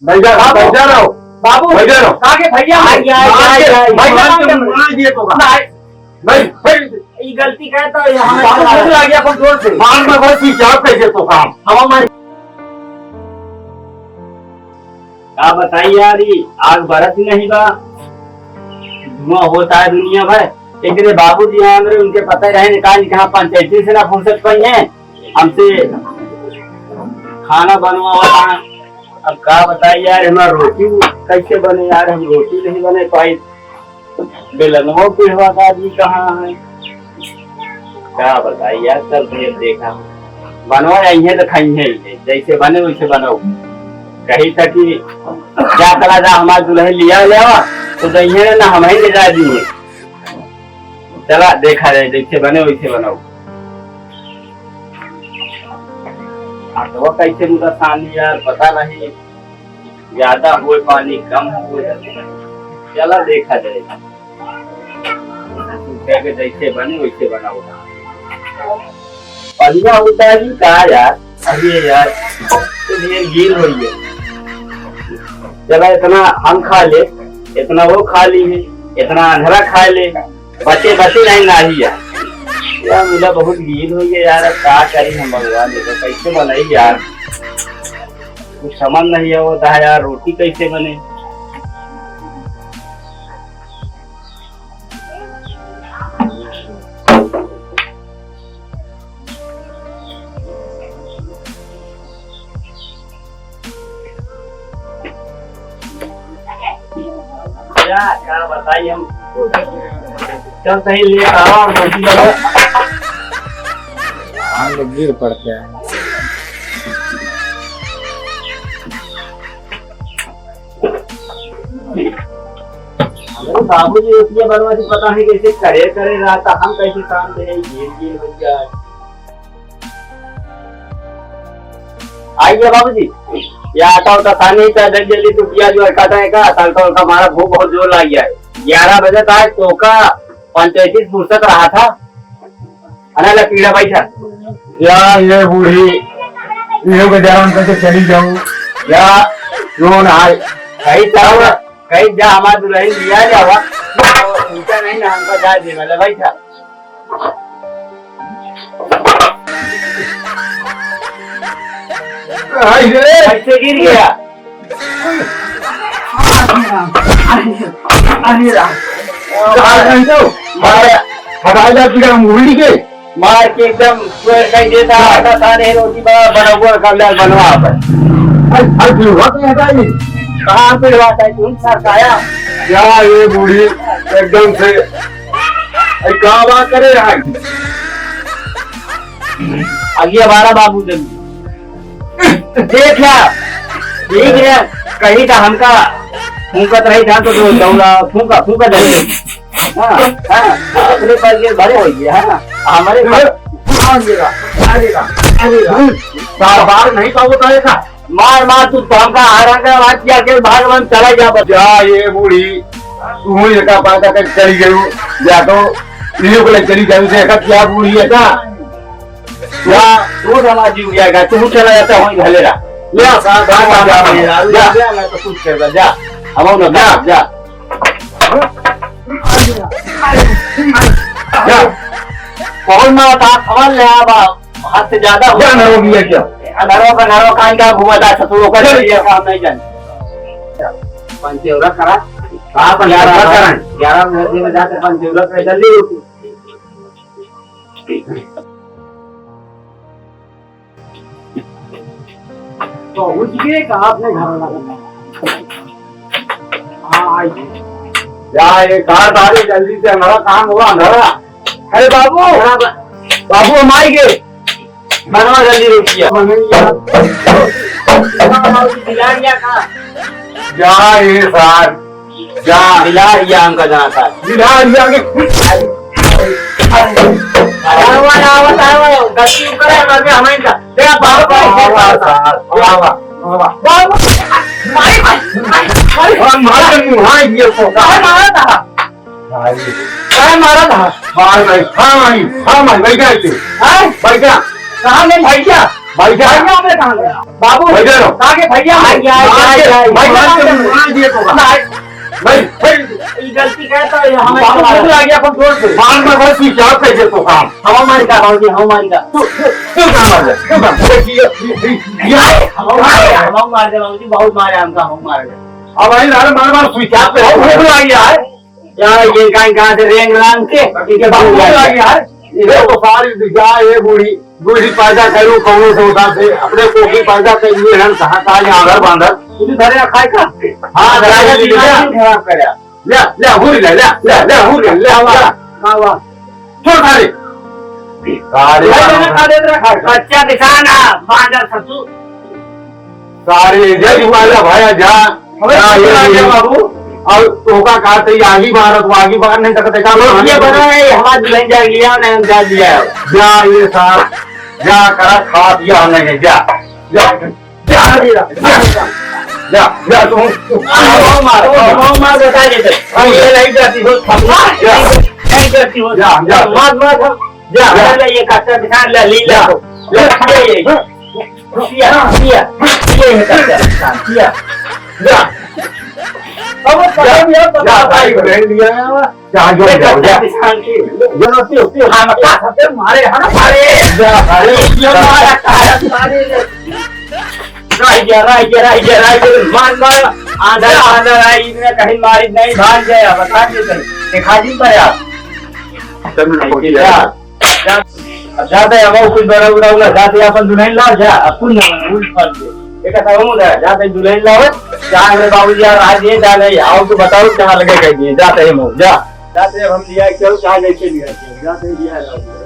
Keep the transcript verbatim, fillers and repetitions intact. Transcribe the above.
भैया, बाबू, भैया रहो। बाबू, भैया रहो। कहाँ के भैया? आ गया, आ गया, आ गया। भैया, मार के मार दिए तो का? नहीं। नहीं, भाई। ई गलती करे तो ये हमें बाबू, चला भूख लग गया, अपन जोर से। मार में भर की क्या कैसे तो काम? हवा मार। का बताई यार, ई आग बरत ही नहीं बा, धुआं होता है दुनिया भर। एक दिन बाबूजी आए हमरे, उनके पता रहे निकाल, कहाँ पंचायती से ना फुर्सत पाई है, हमसे खाना बनवावा। अब का बताई यार, हमार रोटी कैसे बने यार, हम रोटी नहीं बने पाई। बेलनवा पिढ़वा का आदमी कहाँ है? का बताई यार, सब भेद देखा। बनवा अइहे तो खाइहे ही, जैसे बने वैसे बनाओ। कही था कि जा चला जा, हमार दुल्हन लिया लेवा, तो दइहे ना, हम ही ले जा दिए। चला देखा जाए, जैसे बने वैसे बनाओ। आ तो कैसे मुदा सानी यार, पता नहीं। ज्यादा हुए पानी, कम हुए, चला देखा जाए। सूखे के जैसे बने वैसे बनाओ। पनिया उतारी का यार? अरे यार, तो ढेर गील होई है। चला इतना हम खा ले, इतना वो खा ली है, इतना अंधरा खा ले, बचे बचे नहीं ना ही यार। यार मुदा बहुत गील होई है यार, अब का करी हम भगवान, देखो कैसे बनाई यार। कुछ समझ नहीं आवत है यार, रोटी कैसे बने। क्या, क्या बताई हम? चल सही ले आओ, रोटी बनाओ। हम लोग गिर पड़ते हैं। हमरे बाबूजी रोटियां बनवा के पता नहीं कैसे करे, करे रहा था, हम कैसे काम दे, ये, ये हो जाए। आइए बाबूजी, ये आटा उटा सानी है, जल्दी जल्दी तू प्याज और काटा है का, तड़का उड़का मारा, भूख बहुत जोर लग गया है। ग्यारह बजे का है, तो का पंचायती फुर्सत रहा था। अरे लकीड़ा बैठा। या ये बूढ़ी, इहो के जरा उनका से चली जाऊं। या क्यों ना आए? कहीं जाओ, कहीं जा, हमार दुल्हन लिया जावा। उनका नहीं ना, हमका जा दे, मतलब बैठा। आई रे। कैसे गिर गया? अरे राम, अरे राम। कहाँ गई तो? मार, हटा जा, पीड़ा मुरली के। मार के एकदम स्क्वायर कर देता, आटा साने रोटी बना, बना हुआ कर ले, बनवा पर। अरे, अरे, फिर हुआ क्या है ये? कहाँ पे हुआ था? कौन सा खाया? क्या ये बूढ़ी एकदम से, अरे, क्या बात करे यार? अभी हमारा बाबू जल्दी। देख ला, ठीक है, कहीं का हमका फूंकत रही था तो, तो दौड़ा, फूंका, फूंका जल्दी। हाँ, हाँ, अपने पर ये भरे हो गया, हाँ, हमारे पर अरे रा, अरे रा, अरे रा। बार बार नहीं पावत है का? मार, मार, तू तो हमका हरा के बात किया के भाग, हम चला जा बस। जा ये बूढ़ी, तू ही एका पाता के चली गई, या तो इहो को ले चली जाऊ से, एका क्या बूढ़ी है का? जा, तू साला जीव गया का, तू चला जाता वहीं घले रहा। ले आ, साला, जा, जा, जा, जा, जा, जा, ना तो कुछ कर जा, जा। अब आओ ना, जा, जा। जा। कौन मारा था? खबर ले आ बा। हाथ से ज्यादा हो जा, नरो भी है क्या? अनरो का नरो कान का घुमा था, ससुर ओकर चल। ये काम नहीं जाने। पंचेवरा करा। हाँ, पंचेवरा ग्यारह करा। ग्यारह बजे में जाके पंचेवरा करा, जल्दी उठ। पहुंच गए का अपने घर वाला? हाँ, आई। जा, ये कार तारी जल्दी से, हमारा काम हुआ अंधारा। अरे बाबू, हाँ, बा-, बाबू, हम आई गए। बनवा जल्दी रोटिया। बिलाड़िया का। जा, ये सार। जा। बिलाड़िया हमका जाना था। बिलाड़िया के। अरे, आवा, आवा, आवा, गलती करे, मर गया, हमें का। तेरा बाप है, आवा, तेरा बाप है। आवा, आवा। बाबू, भाई, भाई, भाई, भाई। और मार के मुहा ये को। अरे, मारा था। भाई। अरे, मारा था। मार भाई। हाँ, भाई। हाँ, भाई, बैठ जा इसे। हाँ? बैठ जा। कहाँ में भाई क्या? भैया, भैया हमरे कहाँ गया? बाबू, भैया लो। कहाँ के भैया? आई, आई, आई, आई, आई। भैया, मार के मार दिए तो का? नहीं। भाई, भाई। ई गलती करे तो ये हमें बाबू, भूख लग गया, अपन जोर से। मार में बस ये क्या कर दे तो काम। हम मार का बाबूजी, हम मार का। तू, तू, तू काम मार दे, तू काम। ये, ये, ये, ये, हम मार दे, हम मार दे बाबूजी, बहुत मारे हमका, हम मार दे। अब भाई, मार, मार, मार, स्विच ऑफ पे। भूख लग गया है। या ये काई कहाँ से रेंग रांग के, इनके बाप को लगा यार। ये तो सारी जा, ये बूढ़ी, बूढ़ी पैदा करू, कौनो से उठा से, अपने को भी पैदा कर लिए हैं, कहाँ, कहाँ यहाँ घर बांधल। तू भी धरे खाए का? हाँ, धरे ले, ले, ले। खराब करे। ले, ले, हुरी ले, ले, ले, ले, हुरी ले, ले, वाह, वाह, वाह। छोड़ सारे। सारे भाई, मैंने खा देत रहा, खा। कच्चा किसान है, बांधल ससुर। सारे, जय वाला भाया जा। अबे जा, ये आ गया बाबू। और तोका का ते आगी बार, तो आगी बार नहीं सकते का? ये बना है, हमारा दुल्हन जा लिया, नहीं हम जा लिया है। जा ये साहब, जा करा खा पिया नहीं, जा, जा, जा, जा, जा, जा, तू। आओ मार, आओ मार, बता देते। हम ये नहीं जाती हो, जा, नहीं जाती हो। जा, जा। मार, मार, हम, जा, जा। ले, ये कच्चा दिखा, ले, ले, ले। जा, जा। ये, ये। पिया, पिया, पिया है कच्चा, पिया। जा। अब वो पता जा, नहीं है, पता जा, नहीं। भाई, बहन लिया है, जा, जो, ये जा, कच्चा जा। किसान की। जा, पियो, पियो। हाँ, मतलब, सबके मारे, है ना, मारे। जा, भाई, ये जा। मारा, मारा, मारे। रह गया, रह गया, रह गया, रह गया, मार, मार। आंधर, आंधर आई, इनमें कहीं मारी नहीं, भाग गया, बता दे कहीं। दिखा दी पर यार। चल, जा। जा, अब जाते हैं, अब कुछ बड़ा उड़ा उड़ा, जाते हैं, अपन दुल्हन ला, जा, अब कुछ ना बना, उल्ट फंस गए। एक ऐसा हो रहा है, जाते हैं, दुल्हन लाओ, जा, मेरे बाबूजी यार, आज ये जा नहीं, आओ तो बताओ, कहाँ लगे कह दिए, जाते हैं, हम, जा। जाते हैं, हम लिया, क्यों, कहाँ लेके लिया, जाते हैं, लिया, लाओ।